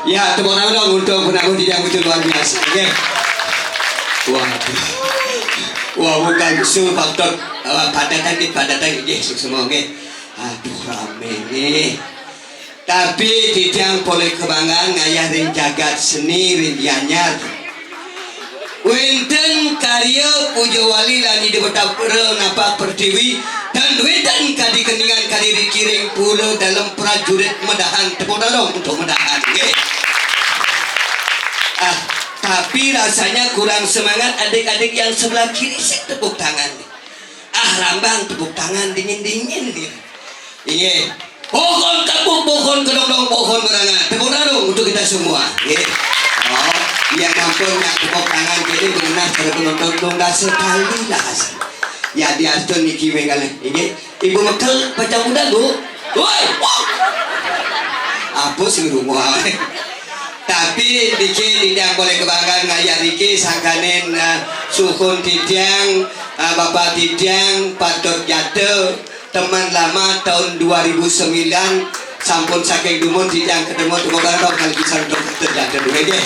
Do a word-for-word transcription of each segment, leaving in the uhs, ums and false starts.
Ya, tepuk tangan dong untuk penabuh yang begitu luar biasa. Oke. Waduh. Wah, bukan su, patut. Wah, pada tadi, pada tadi. Oke, sukses semua, oke. Aduh, rame nih. Tapi titiang polih kebanggaan ngayah ring jagat seni ring Gianyar. Wénten karya Puja Wali lan Ida Betara Napak Pertiwi, tan wénten kadi kendingan kadi ring pura dalem prajurit Medahan. Tepuk tangan untuk Medahan, nggih. Ah, tapi rasanya kurang semangat adik-adik yang sebelah kiri, sik tepuk tangan. Ah, rambang tepuk tangan dingin-dingin, gitu. Inggih. Pohon kapuk, pohon kedondong, pohon berangan. Tepuk tangan dong untuk kita semua. Nggih. Oh, iya, ampun, nggak tepuk tangan, jadi mengenah pada penonton dong, dah sekali lah. Ya, diastun niki mengkala. Inggih. Ibu Mekel pacang udah, Bu? Woi, woi. Apa sih rumah? Tapi niki titiang polih kebanggaan ngayah niki sangkaning, eh, suhun titiang, eh, bapak titiang, Patut Jata, teman lama tahun dua ribu sembilan, sampun saking dumun titiang ketemu, tepuk tangan dong kali pisan untuk Patut Jata dulu, nggih.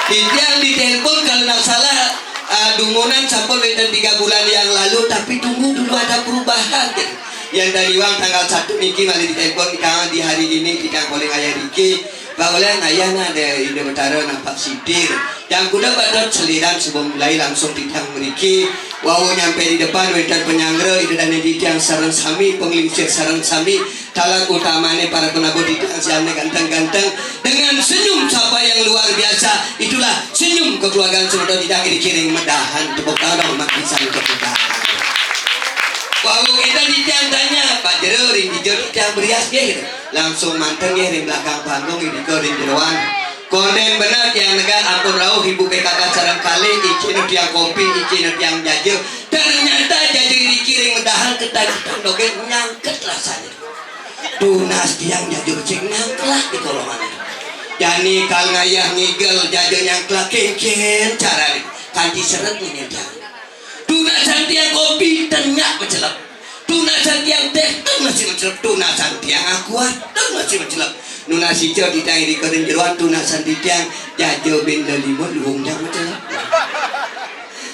Titiang ditelepon kalau nggak salah, eh, dumunan sampun wénten tiga bulan yang lalu, tapi tunggu dulu ada perubahan, gitu. Yang tadi uang tanggal satu niki malih ditelepon, kang, di hari ini titiang polih ngayah niki. Baolah ngayah nah, ada Ida Betara Napak Sitir. Yang kuda pada seliran sebelum mulai langsung titiang mriki. Wau nyampe di depan wénten penyanggra Ida Dané titiang sareng sami, penglingsir sareng sami, taler utamané para penabuh titiang sané ganteng-ganteng dengan senyum sapa yang luar biasa. Itulah senyum kekeluargaan semeton titiang ring Medahan. Tepuk tangan dong, mat pisan untuk Medahan. Wau kita titiang tanya, Pak Jero, ring dija titiang berias nggih, gitu. Langsung manten nggih ring belakang panggung, irika ring jeroan. Kondén bener tiang negak ampun rauh ibu P K K sareng kalih, icihna tiang kopi, icihna tiang jaja. Ternyata jaja iriki ring Medahan ketan-ketan dogén nyangket rasanya. Tunas tiang jaja becik nyangklak di kolongan. Jani kal ngayah ngigel jaja nyangklak, kénkén carané kanti seret nyen tiang. Tunasan tiang kopi, ten nyak macelep. Tunasan tiang téh, ten masih macelep. Tunasan tiang aqua, ten masih macelep. Nunas ica titiang irika ring jeroan, tunasan titiang jaja bén lelimun luung nyak macelep.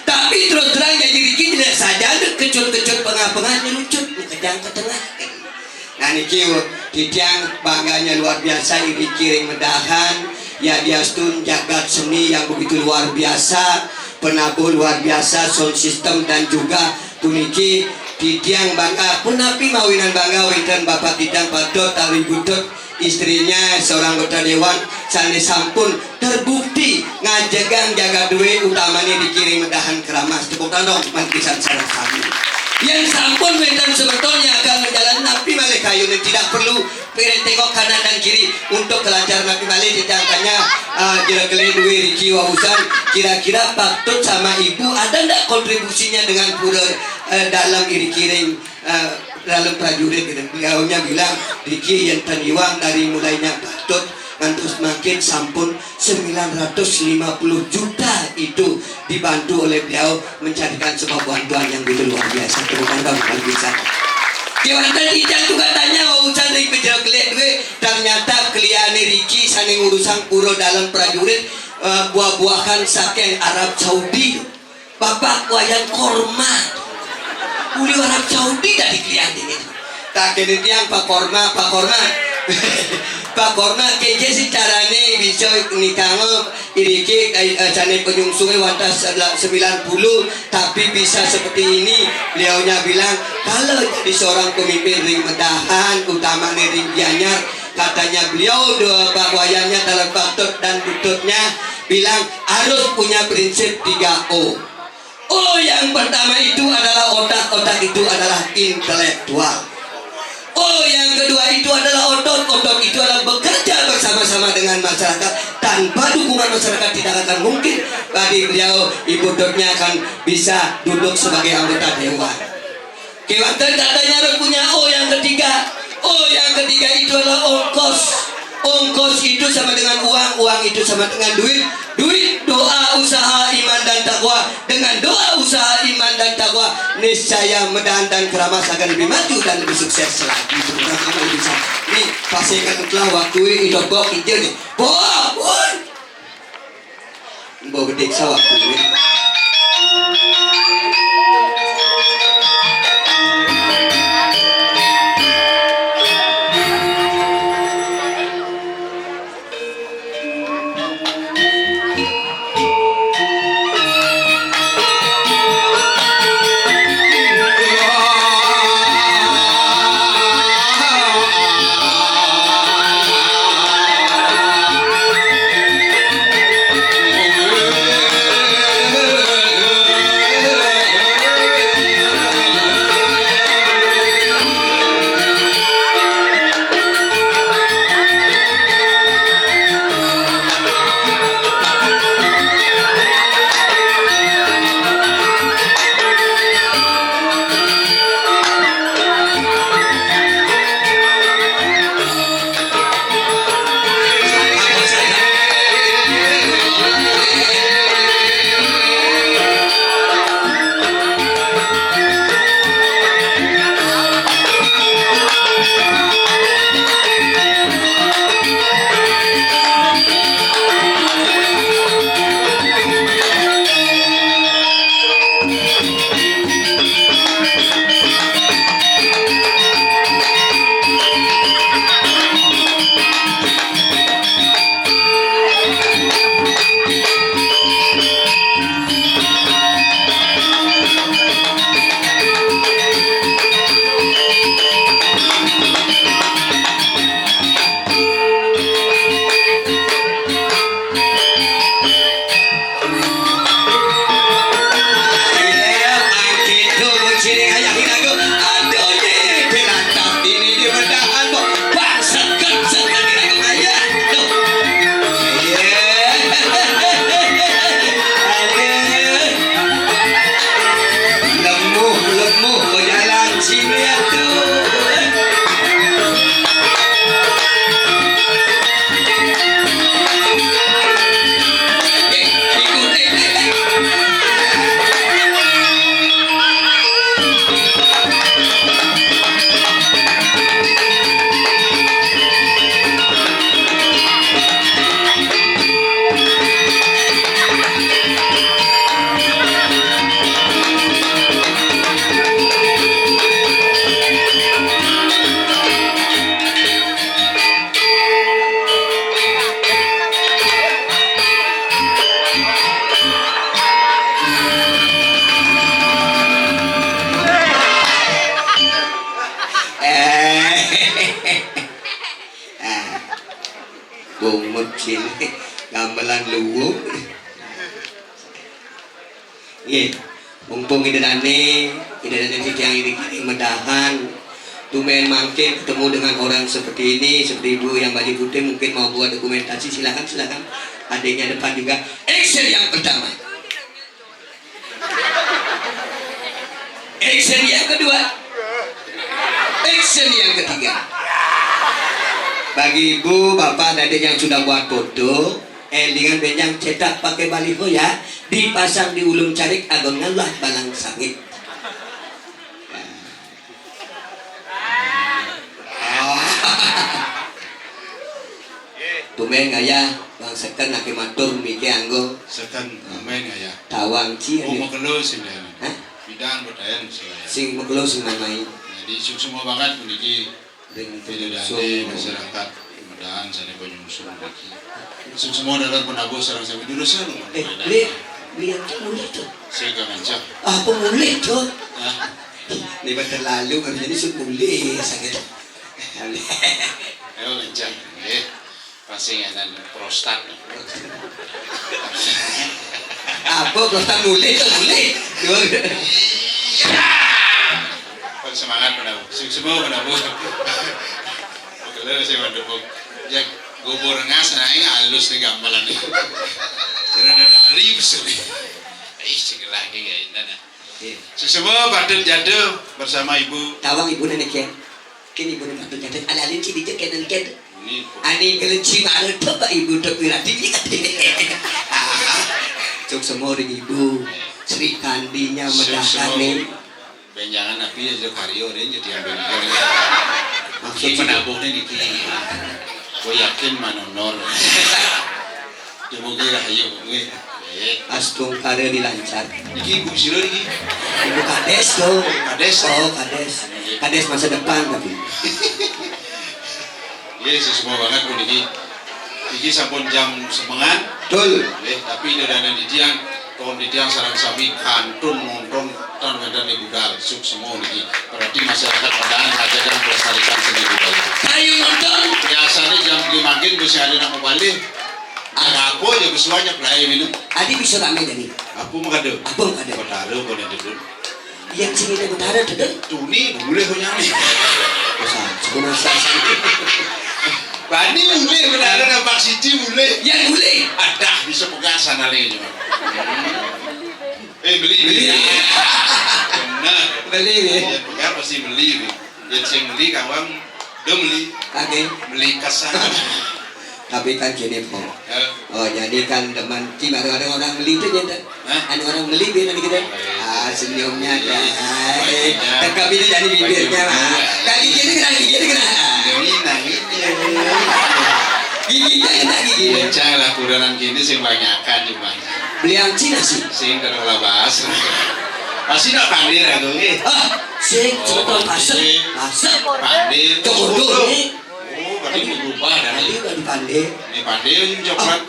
Tapi terus terang, jaja iriki jelék sajan, kecut-kecut, pengah-pengah, nyerucut, makejang ka tengah. Nah, niki titiang bangganya luar biasa iriki ring Medahan, yadiastun jagat seni yang begitu luar biasa, penabuh luar biasa, sound system, dan juga puniki titiang bangga, punapi mawinan bangga wénten Bapak Bidang Patut Tari Butut, istrinya seorang anggota dewan sané sampun terbukti ngajegang jagat dué, utamané iriki ring Medahan Keramas. Tepuk tangan dong, mat pisan sareng sami. Yén sampun wénten semeton yang akan menjalan, napi malih kayuné, tidak perlu piring tengok kanan dan kiri untuk kelancaran, napi malih titiang tanya, ah, kira-kira dué riki wausan, kira-kira Patut sama Ibu ada ndak kontribusinya dengan pura, eh, dalem iriki ring, eh, dalem prajurit, gitu. Beliaunya bilang, riki yén ten iwang dari mulainya Patut ngantos mangkin sampun sembilan ratus lima puluh juta itu dibantu oleh beliau mencarikan sebuah bantuan yang begitu luar biasa. Tepuk tangan bagi saya. Kéwanten titiang juga tanya wausan ring pejero kelik dué, ternyata kliané riki sané ngurusang pura dalem prajurit, eh, buah-buahan saking Arab Saudi. Bapak Wayan Korma. Uli Arab Saudi dari kliané. Tak kéné tiang, Pak Korma, Pak Korma. Pak Korma, kénkén sih carané bisa nikanga iriki, eh, eh, sané penyungsungé wantah sela-, sembilan puluh, tapi bisa seperti ini. Beliaunya bilang, kalau jadi seorang pemimpin ring Medahan, utamané ring Gianyar, katanya beliau, dua Pak Wayannya, taler Patut dan Bututnya, bilang harus punya prinsip tiga O. O yang pertama itu adalah otak, otak itu adalah intelektual. O yang kedua itu adalah otot, otot itu adalah bekerja bersama-sama dengan masyarakat. Tanpa dukungan masyarakat tidak akan mungkin bagi beliau, Ibu Dotnya akan bisa duduk sebagai anggota dewan. Kéwanten katanya harus punya O yang ketiga. O yang ketiga itu adalah ongkos. Ongkos itu sama dengan uang, uang itu sama dengan duit. Duit, doa, usaha, iman, dan takwa. Dengan doa, usaha, iman, dan takwa, Niscaya medahan Dahan Keramas akan lebih maju dan lebih sukses lagi. Tepuk tangan sama lebih sama. Nih, pasti akan telah waktu ini, coba kerja nih. Wah, woi. Mbok gedhe sawah kuwi. Lemuh, lemuh, bejalan sini atuh. Eh. Ah. Bungut sini. Gamelan luwung. Nggih. Mumpung Ida Dane, Ida Dane titiang ini medahan, tumben mangkin ketemu dengan orang seperti ini, seperti Ibu yang baju putih mungkin mau buat dokumentasi, silakan, silakan. Adiknya depan juga. Action yang pertama. Action yang kedua. Action yang ketiga. Bagi ibu, bapak, dan adik yang sudah buat foto, eh, dengan benjang cetak pakai baliho ya, dipasang di ulun carik agon ngalah balang sangit. Tumben ngayah, bang seken ake matur mike anggo. Seken, tumben ngayah. Tawang ci. Oh, makelo sing dayan. Hah? Bidang bedayan sing dayan. Sing makelo sing mamai. Jadi suksma banget puniki. Ring Ida Dane masyarakat Medahan sane panyungsung puniki. Suksma dalar penabuh sareng sami durus ya, lu. Eh, beli, beli yang mulih tuh. Sing kangen cah. Apa mulih tuh? Hah? Ini terlalu, harusnya ini sing mulih, sakit. Ayo, kencang. Nggih. Pasti nganan prostat. Apa prostat mulih to mulih? Iya. Pun semangat, Pak Dabu. Sing semua, Pak Dabu. Kalau saya mendukung. Ya, gubur ngas, nah, ini halus nih gamelan nih. Karena ada dari besar nih. Ih, cek lagi ya, ini nah. Iya. Suksma, Patut Jatuh bersama Ibu. Tawang Ibu nenek ya. Kene Ibu patut Jatuh, alih-alih ci dijek kene ken. Ini, Bu. Ani kelenci mare to Pak Ibu to pirati. Suksma ring Ibu. Sri Kandinya. Suksma, Medahane. Bu. Bénjangan api ya, jero karyo deh, jadi ambil. Maksud ini menabuhnya niki. Gue yakin manonor. Ya mungkin lah, ayo, gue. Eh, astungkara dilancar. Niki ibu sira niki? Ibu kades tuh. Kades. Oh, kades. Kades masa depan tapi. Iya, sih semua banget puniki. Iki sampun jam semengan. Betul. Nggih, tapi ida dané titiang, kawon titiang sareng sami kantun nonton tan wénten budal suksma niki. Berarti masyarakat Pandaan ngajakan melestarikan seni budaya. Ayo nonton. Biasanya jam lima mangkin wis ada nak balik. Ada apa aja bersuanya pelai minum. Adi bisa rame jadi. Apa mau kado? Apa mau kado? Kau taruh kau nanti dulu. Yang sini teh Betara, Deden. Tuni, boleh kau nyami. Bosan, sepuluh masa. Bani boleh, Betara nampak siji boleh. Yang boleh. Ada, bisa pegang sana lagi cuma. Eh, beli, beli. Beli. Benar. Beli, ya. Ya, pegang pasti beli, ya. Yang sing beli, kawan, udah beli. Oke. Beli kesan. Tapi kan gini, Po. Ya. Oh, jadi kan teman, cuma ada orang beli itu, ya, tak? Hah? Ada orang beli, biar nanti kita. Ah, senyumnya ada. Iya. Eh, tangkap ini dari bibirnya, lah. Iya. Dari gini kena, gini kena. Ini, nah, ini. Giginya kena gigi. Iya, cang lah, kurangan gini sih banyakan cuma. Beli yang Cina sih. Sing terlalu bahas. Pasti nak pandir aku, eh. Ah, sing, oh, sebetul pasek. Iya. Pasek. Pandir. Cok mundur, nih. Oh, berarti berubah dah, tadi nih. Udah dipandai. Ini pandai ini coklat. Oh,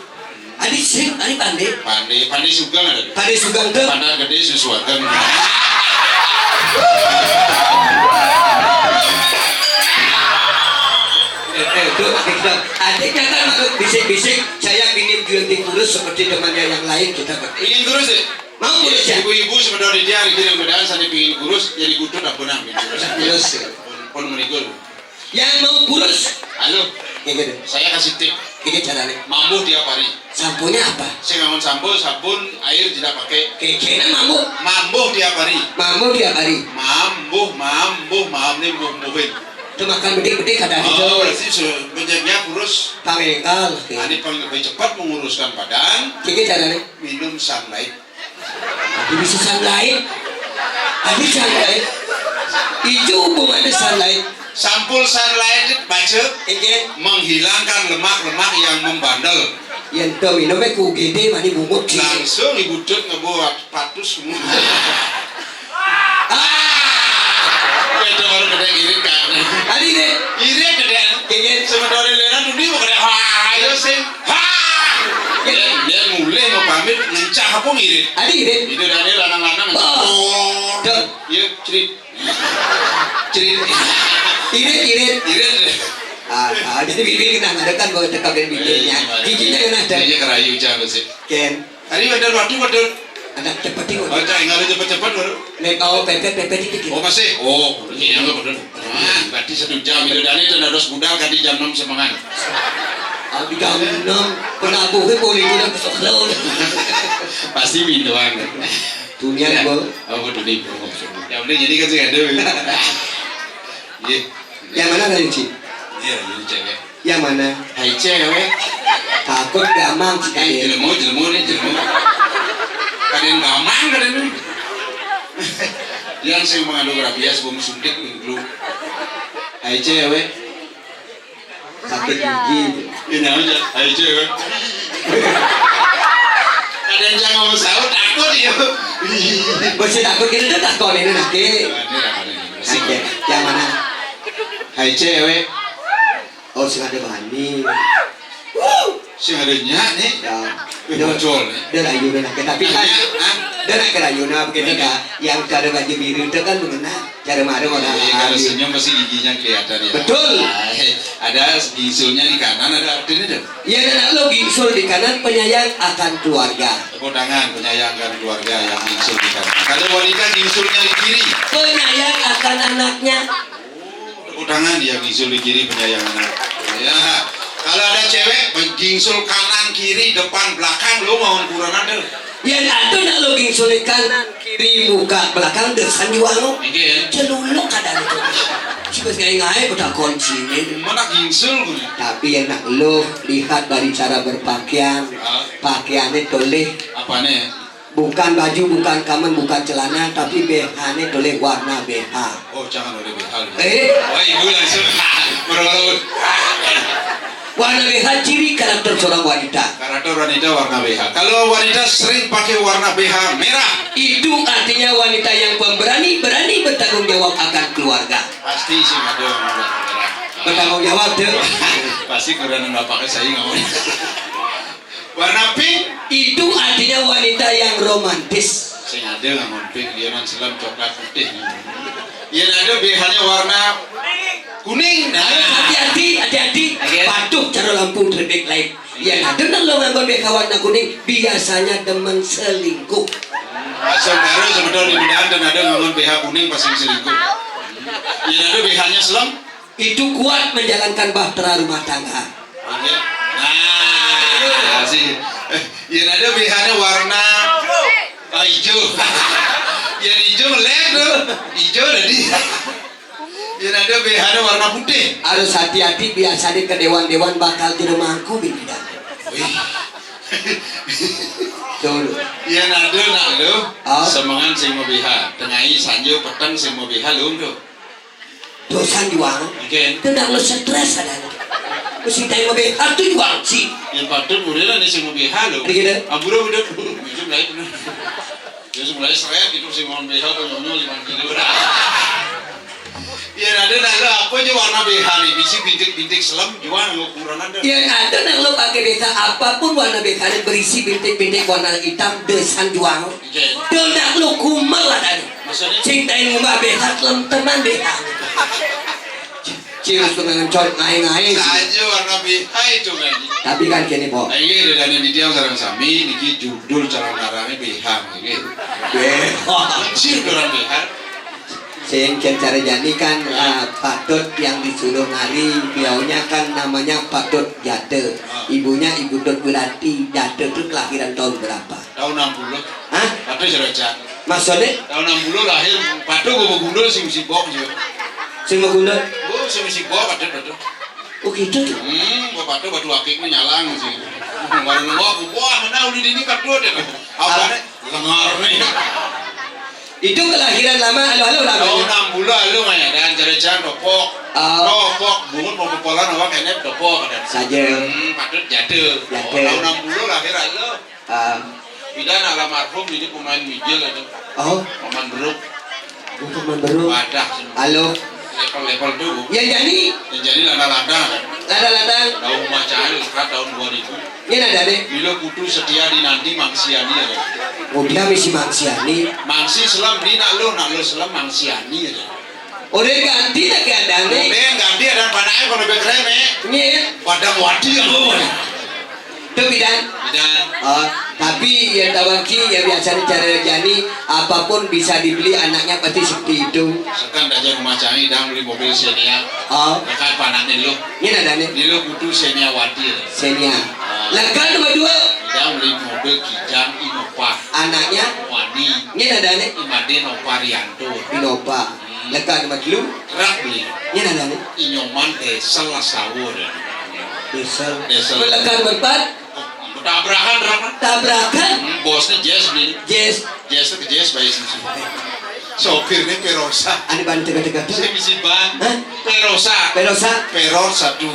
tadi sing, tadi pandai. Pandai, pandai sugang ada. Pandai sugang tuh. Pandai gede sesuatu. Eh, eh, tuh, kita. Adik kata maksud bisik-bisik, saya ingin juga kurus seperti temannya yang lain, kita berarti. Ingin kurus, ya? Mau kurus, ya? Ibu-ibu sebenarnya dia hari ini mudahan saya ingin kurus, jadi gudeg apa nang kurus. Kurus, ya. Pun, pun menikul. Yang mau kurus. Halo. Kayak gitu. Saya kasih tip. Ini caranya. Mambuh tiap hari. Samponya apa? Sing amun sampo, sabun, air tidak pakai. Kayak gini mambuh. Mambuh tiap hari. Mambuh tiap hari. Mambuh, mambuh, mambuh, mambuhin. Itu makan bedik-bedik kadang itu. Oh, berarti su-, menjadinya kurus. Pamengkal. Ini paling lebih cepat menguruskan badan. Kayak gini caranya. Minum Sunlight. Tapi bisa sunlight. Tapi sunlight. Itu hubungannya sunlight. Sampul Sunlight baca. Inggih. Menghilangkan lemak-lemak yang membandel. Yang tahu minumnya ku U G D mani bungut sih. Langsung ibu Tut ngebuat patus semua. Ah! Itu baru gede irit kan. Tadi deh. Irit gede. Inggih. Sementara leran tuh dia mau gede. Wah, ayo sing. Hah! Dia, dia mulai mau pamit, ngencah apa ngirit? Adi irit. Itu dari lanang-lanang. Oh. Tuh. Iya, cerit. Cerit. Irit, irit. Irit. Ah, ah, jadi bibir kita ngadeg kan bahwa tekap dari bibirnya. Eh, gimana? Giginya kan ada. Giginya kerayu, jangan sih. Ken. Tadi ada waktu, betul. Ada cepet, nih, oh, cak, nggak ada cepet-cepet, baru. Nek, oh, pepet, pepet dikit, gitu. Oh, masih? Oh, iya, nggak betul. Wah, berarti satu jam itu dari itu harus budal kan di jam enam semangat. Ah, di jam enam, pernah aku ke kulit udah kesel. Pasti mintuan. Dunia, ya. Bol. Oh, dunia. Ya, udah, jadi kan sih ada. Iya. Yang mana tadi, Ci? Iya, ini cewek. Yang mana? Hai cewek. Takut gamang, Ci, eh, tadi. Jelemu, jelemu nih, jelemu. Kadang gamang, kadang nih. Yang sing mengandung rabies, bom suntik, dulu. Hai cewek. Sakit gigi. Ini aja, hai cewek. Kadang jangan mau sahur, takut ya. Masih takut gitu, takut ini nanti. Ini apa nih? Oke, yang mana? Hai cewek. Oh, sing ada bani. Sing ada nyak nih. Ya. Wih, bocor nih. Dia rayu nih, tapi kan. Nyak, ah? Dia nak kerayu, nah, begitu, iya, dah. Yang cara baju biru itu kan mengenal. Cara marah orang. Iya, kalau senyum pasti giginya kelihatan ya. Betul. Nah, ada gingsulnya di kanan, ada artinya tuh. Ya, dan lo gingsul di kanan, penyayang akan keluarga. Tepuk tangan, penyayang akan keluarga yang gingsul di kanan. Kalau wanita gingsulnya di kiri. Penyayang akan anaknya. Tepuk tangan, dia gingsul di kiri, penyayang anak. Ya. Kalau ada cewek, gingsul kanan, kiri, depan, belakang, lo mau ukuran ada. Yang ada nak lo gingsul kanan, kiri, muka, belakang, depan juga lo. Iya. Celuluk kadang itu. Cuma ngai-ngai udah kunci ini. Mana gingsul gue? Tapi yang nak lo lihat dari cara berpakaian, ah, pakaiannya toleh. Apanya? Bukan baju, bukan kamen, bukan celana, tapi B H-ne toleh warna B H. Oh, jangan oleh B H lu. Eh? Wah, ibu langsung. Berlaut. Warna B H ciri karakter seorang wanita. Karakter wanita warna B H. Kalau wanita sering pakai warna B H merah. Itu artinya wanita yang pemberani, berani bertanggung jawab akan keluarga. Pasti sih ada yang warna merah. Bertanggung jawab tuh. Pasti kurang bapaknya saya nggak mau. Warna pink. Itu artinya wanita yang romantis. Sing ada nganggon pink, dia nang selam coklat putih. Yen ada B H-nya warna kuning. Nah. Ayo, hati-hati, hati-hati. Oke. Patuh cara lampu traffic light. Yen ada nang lo nganggon B H warna kuning, biasanya demen selingkuh. Asal baru sebentar di Medan dan ada nganggon B H kuning pasti selingkuh. Yen ada B H-nya selam, itu kuat menjalankan bahtera rumah tangga. Iya. Nah, sih. Eh, yen ada B H-nya warna, ah, hijau. Yen hijau melek tuh. Hijau tadi. Yen ada B H-nya warna putih. Harus hati-hati, biasanya ke dewan-dewan bakal jero mangku, bin, bidan. Wih. Tuh. Yen ada nak lo, ah? Semengan sing mau B H, tengai sanjo peteng sing mau B H lo tuh. Dosan juang. Oke. Tendang lo stres ada. Mesti tanya mau B H tuh juang sih. Yang patut udah lah nih sing mau B H lo. Ada gitu? Ampura udah. Jujur lah itu. Dia mulai seret gitu sih mau B H apa nyonya lima kilo. Ya ada nak lo apa aja warna B H nih, bisi bintik-bintik selam juang lo ukuran ada. Ya ada nak lo pakai B H apapun warna B H nih berisi bintik-bintik warna hitam, dosan juang. Oke. Tendang lo kumel lah tadi. Maksudnya? Cintain ngubah B H, teman-teman B H. Cius pengencot ngai-ngai sih. Saja warna B H itu kan. Tapi kan kene, Po. Nah, ini ada dana di tiang sarang sami, niki judul calon larangnya B H, nggih. B H. Kecil orang B H. Sing cara jani kan, ah, Patut yang disuruh nari, beliaunya kan namanya Patut Jate. Ah. Ibunya Ibu Tut Wiranti. Jate itu kelahiran tahun berapa? Tahun enam puluh. Hah? Patut Jerajan. Maksudnya? Tahun enam puluh lahir, Patut gue begundul sing sibok juga. Sing begundul? Gue sing sibok, Patut, Patut. Oh gitu tuh. Hmm, gue Patut batu akik nih nyalang sih. Baru nunggu aku, wah, mana udah di ini Patut ya. Apa nih? Lengar nih. Itu kelahiran lama, halo, halo, halo. Tahun enam puluh, halo, nggak ya? Dan Jerajan, Dopok. Oh. Dopok, bungut, mau popolan, awak, enek, Dopok, ada. Saja. Hmm, Patut Jate. Jate. Oh, tahun enam puluh lahir, halo. Ah. Bidan almarhum ini pemain mijil itu. Oh. Pemain beruk. Oh, pemain beruk. Wadah. Halo. Level-level tuh. Ya jadi. Yang jadi lada-lada. Lada-lada. Tahun macam sekarang tahun dua ribu. Ini ada deh. Bila putu setia dinanti mangsiani ada. Oh, dia misi mangsiani. Mangsi selam di nak lo, nak lo selam mangsiani ada. Udah ganti dah keadaan nih. Udah ganti ada panai kalau lebih keren nih. Iya. Pada muati ya lo. Itu bidan. Bidan. Oh, tapi ya tawang ki ya biasanya cara jani apapun bisa dibeli anaknya pasti seperti itu. Sekarang aja rumah cai dang beli mobil Xenia. Oh. Dekat panaknya lo. Ini ada nih. Ini lo butuh Xenia Wati. Xenia. Ah. Lekan nomor dua. Dang beli mobil Kijang Innova. Anaknya? Wani. Ini ada nih. Imade Nova Rianto. Innova. Lekan nomor dua. Rak beli. Ini ada nih. Inyoman Desel Lasawo. Desel. Desel. Lekan nomor empat. Tabrakan, tabrakan. Tabrakan. Hmm, bosnya Jazz beli. Jazz. Jazz itu ke Jazz baik sih. Sopirnya Perosa. Ada ban tega-tega tuh. Saya misi ban. Hah? Perosa. Perosa. Peror satu.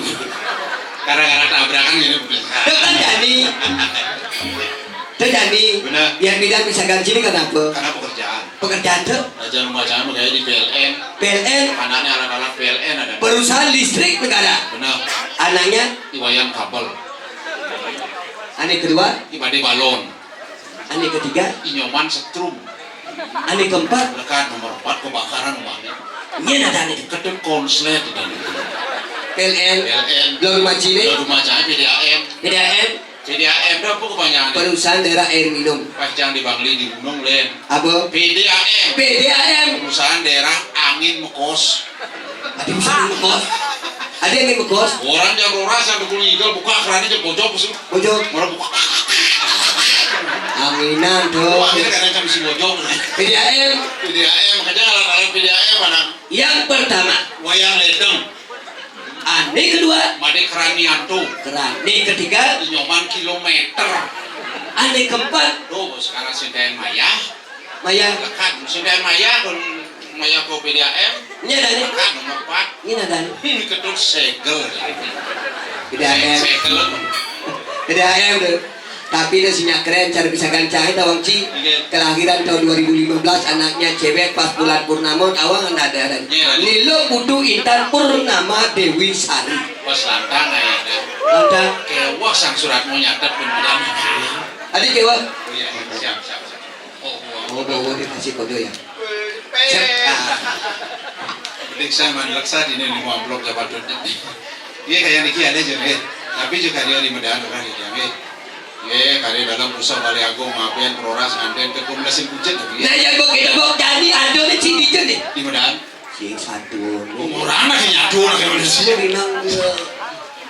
Gara-gara tabrakan ini. Dekat Dani. Dekat Dani. Benar. Yang bidan bisa ganti ini kenapa? Karena pekerjaan. Pekerjaan tuh? Aja rumah jangan kayak di P L N. P L N. Anaknya alat-alat P L N ada. Perusahaan listrik negara. Benar. Anaknya? Iwayan Kabel. Anak kedua? Imade Balon. Anak ketiga? Inyoman Setrum. Anak keempat? Lekan nomor empat kebakaran rumahnya. Ini ada nih. Kedek konslet dan P L N. P L N. Belum rumah cili. Belum rumah cili, P D A M. P D A M. P D A M itu apa kepanjangannya? Perusahaan daerah air minum. Pas yang di Bangli di Gunung, Len. Apa? P D A M. P D A M. Perusahaan daerah angin mekos. Ada bisa angin mekos. Ada angin mekos. Orang yang roras yang dukung igel buka kerannya jam bojok musuh. Bojok. Orang buka. Aminan tuh. Oh, akhirnya kadang jam si bojok. P D A M. P D A M, makanya alat-alat P D A M mana? Yang pertama. Wayang ledeng. Ané kedua, Madé Keranianto. Kerani ketiga, Nyoman Kilometer. Ané keempat, Tuh, sekarang si Dayan Maya. Maya. Lekat, si Dayan Maya, kun Maya ko P D A M. Nya, Dan. Lekat, nomor empat. Nya, Dan. Hmm, ketut segel. P D A M. Segel. P D A M tuh. Tapi dah sinya keren, cara bisa gancang itu, Wang Ci. Iya. Kelahiran tahun dua ribu lima belas, anaknya cewek pas bulan purnama, tawang ada, Dan. Iya, Dan. Nilo Putu Intan Purnama Dewi Sari. Pas lantang, ya, Dan. Lantang. Kewah sang surat mau nyatet pun bilang. Adik kewah. Oh, iya, siap, siap, siap. Oh, oh. Oh, bawa dia kasih kode ya. Siap. Ah. Mending saya mandek saya di ini mau amplop jawab duit. Iya, kayak niki ada aja, nggih. Tapi juga dia di medan orang dia, nggih. Nggih, kali dalam pusat Bali Agung, maafin proras nganten ke kumulasin pucet, tapi Nah, ya, kok kita bawa tadi, aduh, ini sini aja nih. Di medan. Sing satu. Umur anak yang nyatu, anak yang manusia. Iya, memang, iya.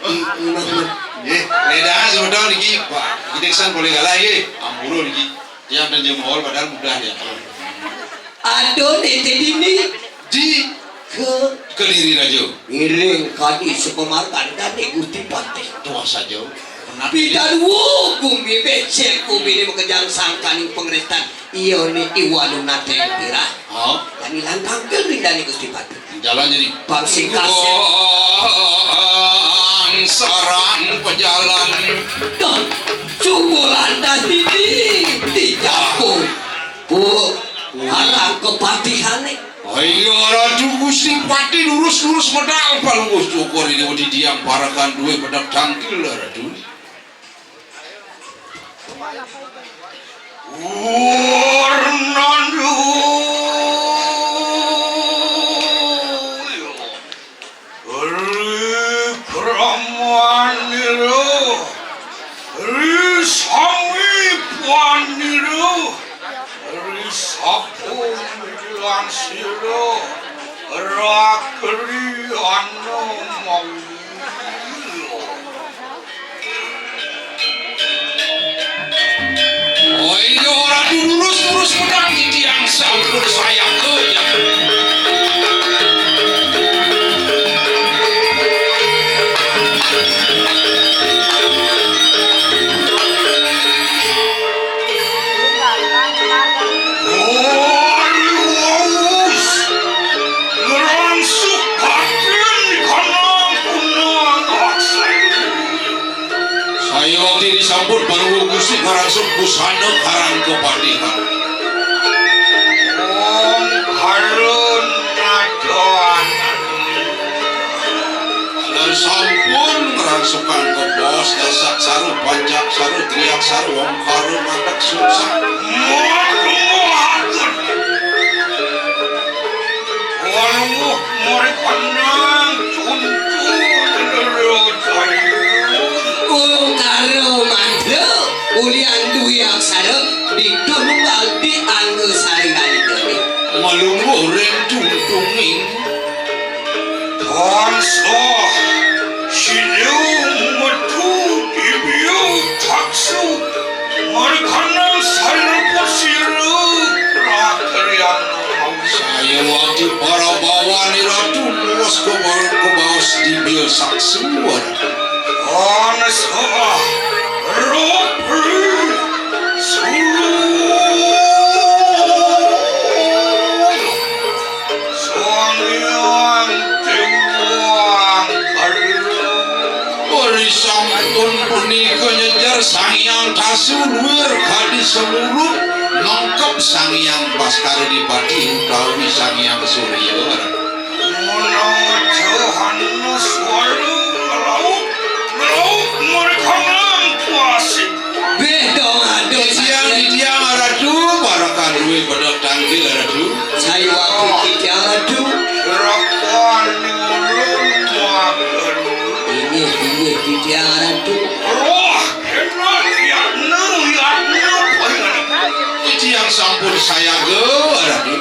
Memang, memang. Nggih, beda sebetulnya niki, Pak. Kita kesan boleh kalah, nggih. Ampura niki. Yang dan jemol padahal mudah ya. Aduh, nih, jadi ini Di ke Kediri Raja. Ngiring kadi sepemarkan dan Gusti Patih. Tuah saja. Kenapa? Pidan wugung bibit sir kumi ini makejang sangkaning pengrestan. Iya ni iwalu nate pira. Oh. Kami lantang kering dan Gusti Patih. Jalan jadi. Bang singkas. Bang sarang pejalan. Dah, cukup lantas ini. Dijapuk. Bu, alang kepatihane. Ayo, Ratu Gusti Patih lurus-lurus medal palungguh syukur ini wedi diam parakan duwe pedang tangkil, Ratu. Warnandu. Ri Kramanira, Ri Sami Panira, Ri Sapo Milansira, Rakri Anamawi. Oi, ora lurus-lurus pedang titiang sampun saya goyang. Oi, wus. Ngerang sukaken kanang kunang aksai. Saya waktu disambut baru Gusti ngarangsuk busana karang kepatihan. Om Karun Nadoan. Dan sampun ngerangsukan kebos dasak saru pancak saru triak saru Om Karun matak suksa. Muat muat. Waluh, mari pandang tuntu lelero jayu. Ungkara mantra, ulian dwi aksara, ditunungal dianggo sari kalidane. Malungguh ring tungtunging. Tansah sida metu dibya taksu. Marikana sairuput sira prakaryan. Sayawati parabawan iratu luwes kebaos dibya saksuwara. Anasah rupri sulu. Sang Hyang Dewa Angkara. Ori sampun punika nyejar Sang Hyang Tasu luwir kadi semurut mengkep Sang Hyang Baskara Dipati utawi Sang Hyang Surya. Menawa Johana suara ngelaup, ngelaup mereka nang kuasi. Beh dong aduh. Titiang, titiang, Ratu, parakan duwe pedot tangkil, Ratu. Sayuwaktu titiang, Ratu. Rakan ulun makan. Inggih, inggih, titiang, Ratu. Roh, kena, yatna, yatna, pangan. Titiang sampun sayaga, Ratu.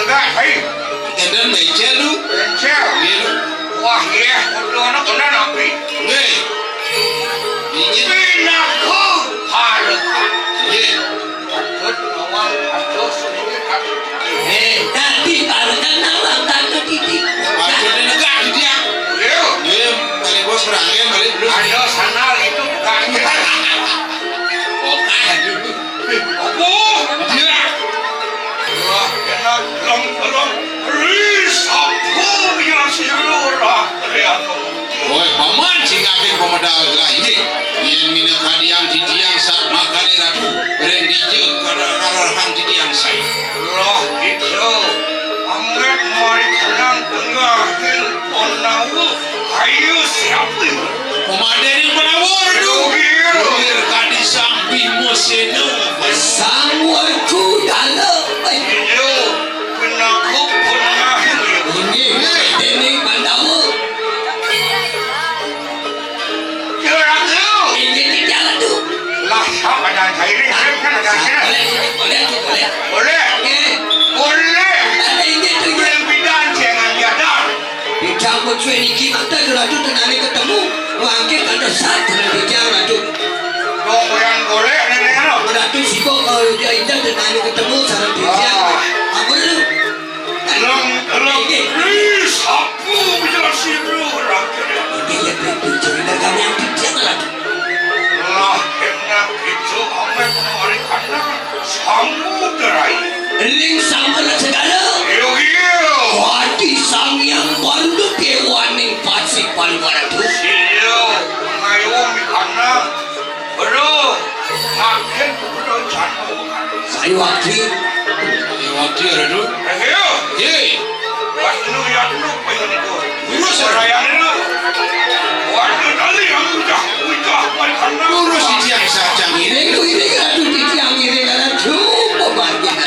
Dah, hai. Édan béncél, Du. Béncél. Iya, Du. Wah, iya, kudu anak kena napi? Nggih. Inggih. Pinaku parekan. Nggih. Patut nawang atus ini kan. Eh, tadi parekan nawang tatu titi. Patut negak di dia. Iya. Iya, balik bos berangin, balik terus. Ada sandal itu bukan. Oke, aduh. Apa? Iya. Wah, kena tolong-tolong. Ri, sapu yang si lurah, lihat. Woi, paman sing akeh pemedal lah ini. Yen minangka tiang titiang sak makane ratu, ring dija kararahan titiang sae. Lah, gitu. Anggrek mari kenang tengah hil ponawu. Ayo, siapa? Komandaning Pandawa, Ratu. Iya. Luwir kadi Sang Bima Sena. Sang Werkudara. Iya, pinaku punah. Inggih, dening Pandawa. Ya, Ratu. Inggih, titiang Ratu. Lah, apa dan kairing, kan ada akhirnya. Boleh, boleh, boleh. Boleh. Nggih. Boleh. Inggih, inggih. Boleh bidan, jangan biadan. Dicabut suwe niki mangda Ratu tenane ketemu, mangke kantos sat dengan titiang Ratu. Dong yang golek nenek anu. Ratu sibuk, eh, ya, indah tenane ketemu sareng titiang. Ah. Ampun, Ratu. Leng, leng, Inggih. Ri, sapu, bicara siru, rakyat. Inggih, ya, Ratu, cerita kami yang titiang, Ratu. Lah, enak itu, amek mari kana. Samudra. Ring samudra segala. Iya, iya. Wadi Sang Hyang Baruna dewaning pasih palu waratu. Iya, ngayo mikana. Bro, makin bro jatuh. Saya wakil. Saya wakil, Ratu. Eh, iya. Iya. Wadnu yadnu pengen itu. Lurus, Ratu. Rayane lu. Wadnu tali yang udah, udah, udah. Lurus di tiang saja. Ngiring, ngiring, Ratu, di tiang ngiring, Ratu. Pembagian.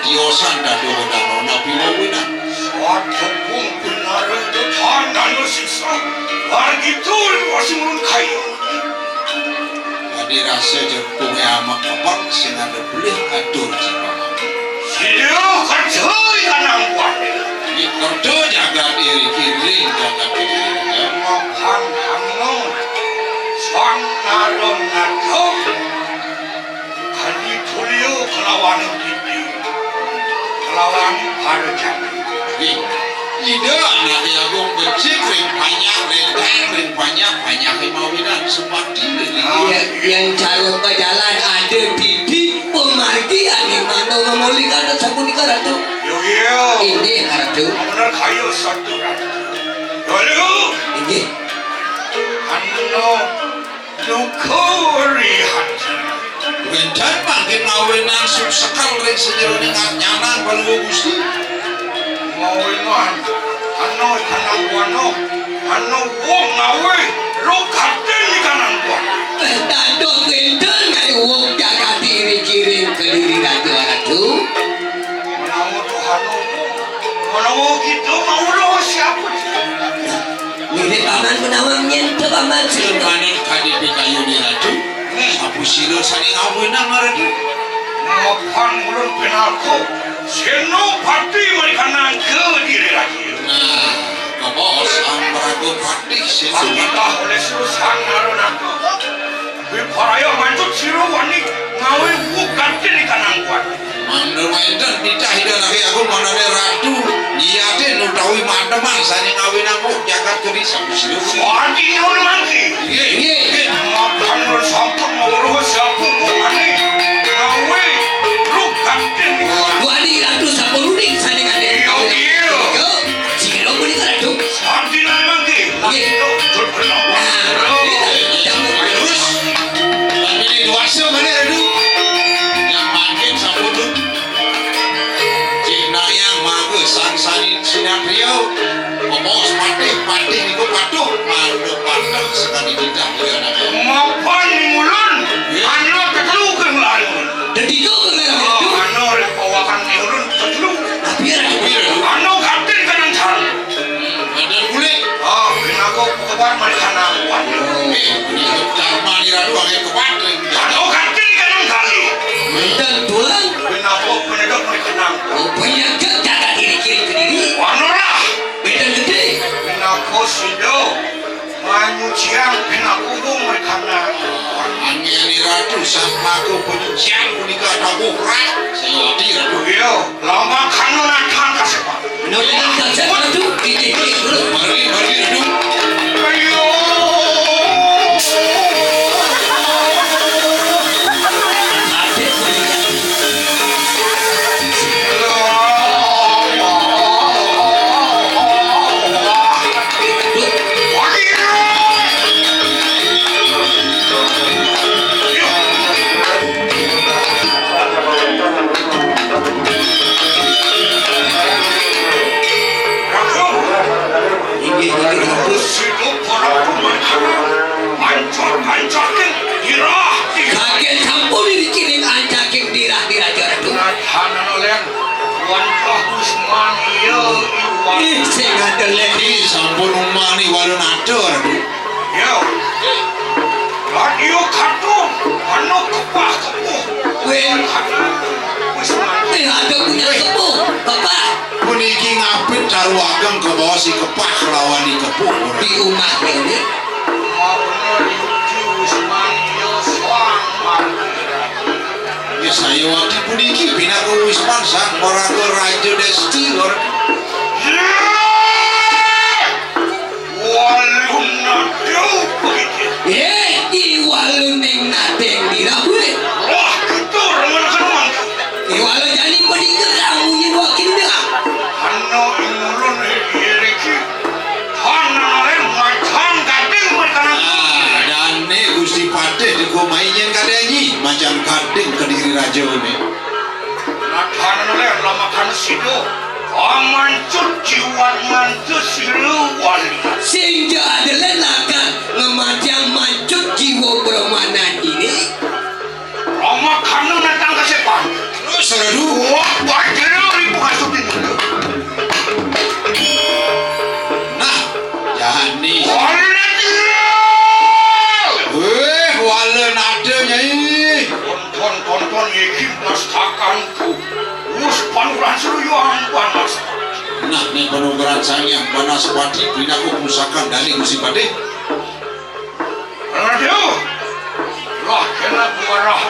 Yosan dado dano napi mawinan. Suat tepung pinareng tetan dano sisa. Wargi tur wasimulun kayu. Adi rasa jepung amak abang sing ada beli atur jepang. Sida kerja ikanang kuat. Di kerja jagat iri kiri jagat iri. Makan hanung. Sang narung natung. Kadi tulio kelawan titi, kelawan para jani. Ih, Ida Anak Agung becik ring panyak, ring tang, ring panyak, panyak mawinan sumpati ring Iya, yang cara berjalan ada titi pemargi ane mano ngemoli kata sapunika Ratu. Yo, yo. Inggih, Ratu. Bener kayu satu, Ratu. Lalu. Inggih. Anu Duka ri hati. Wénten mangkin ngawinang suksekel ring sajeroning nyanang Palungguh Gusti. Ngawinang, ana kanang buana, ana wong ngawih, roh katin di kanang buana. Dados wénten ngaé wong jagat iri-kiring Kediri Raja Ratu. Menawa tuh anu, menawa kita mau roh siapa? Mirip paman menawa nyén to paman. Sing manut kadi pikayuné Ratu, sapu sira sané ngawinang Ratu. Mapan ulun pinaka Senopati mari kanang Kediri Raja. Nah, kebos Sang Maraga Patih Senopati. Kita oleh susah ngarunaka. Wiparaya mancut sira wani ngawé wuh ganti di kanang kuat. Mangda wénten titah Ida Raja Agung manané Ratu ngiyatin utawi mademang sané ngawinang jagat Kediri sampun sira. Wani nyuwun mangke. Nggih. Nggih. Mapan sampun ngawruh sapu bungane. Ngawé ruh ganti. Wani Ratu sampun uning sané ngawé. Iya, iya. Yo, sira punika Ratu. Santi nang mangke. Nggih. Terus, tapi ini dewasa mana Ratu? Yang makin sampun tu. Cik Nayang mangga sang sani sinatria. Kebos patih, patih niku patuh. Mangga patuh sekali tidak dia nak. Mapan ning ulun. Nggih. Ana tetelu keng lalu. Tetiga keng lalu. Oh, ana oleh pawakan ning ulun tetelu. Tapi ya, Ratu. Iya, Ratu. Ana katil kanang sarung. Badan kulit. Ah, pinaka kebat mari kanang kuat. Eh, ini Dharma ni Ratu angin kebat. Aduh, ganti kanang kali. Wénten tuan. Pinaka penegak mari kanang. Oh, penegak jagat iri-kiring Kediri. Wanurah. Wénten gedé. Pinaka sida. Manyucian pinaka mari kanang. Angin ni Ratu sang maka penyucian punika tabuh rat. Saya wati Ratu. Iya. Lama kanu natang kasepan. Bener, bener, kasepan tu. Ini, ini, dulu. Mari, mari, dulu. Ayo. Adik, mari. Inggih, inggih, Ratu. Kakek sampun dikiring ancaking dirah di Raja Ratu. Ih, sing ada lagi. Ih, sampun umani walun atur. Yo. Lan yo katon, anu kepah kepuh. Wéh. Wis mati. Ih, ada punya kepuh, Bapak. Puniki ngapit caru ageng kebawa si kepah kelawan di kepuh. Di umah ini. Mabener yuki wis mati, swang mati. Wisayawati puniki pinaka wisman sang Maraga Raja Desti, lor. Walun nadéng begitu. Eh, i walun ning nadéng dirah, wéh. Wah, gitu, remen-remen. I walun jani pedingger, amunyin wakin dah. Ana ing ulun, eh, iya, Riki. Tan nalén macan gading merekanan. Ah, dane Gusti Patih diku mainyen kadényi, macan gading Kediri Raja ini. Nah, tan nalén lamakan sido. Amancut jiwan mantu silu wali. Sing ja adelan lakan ngematiang mancut jiwa brahmanan ini. Lamakan natang kasepan. Terus, Ratu. Wah, baik. Nah, ning panugrahan Sang Hyang Banaspati pinaku pusaka dari Gusti Patih. Aduh. Lah kena buarah.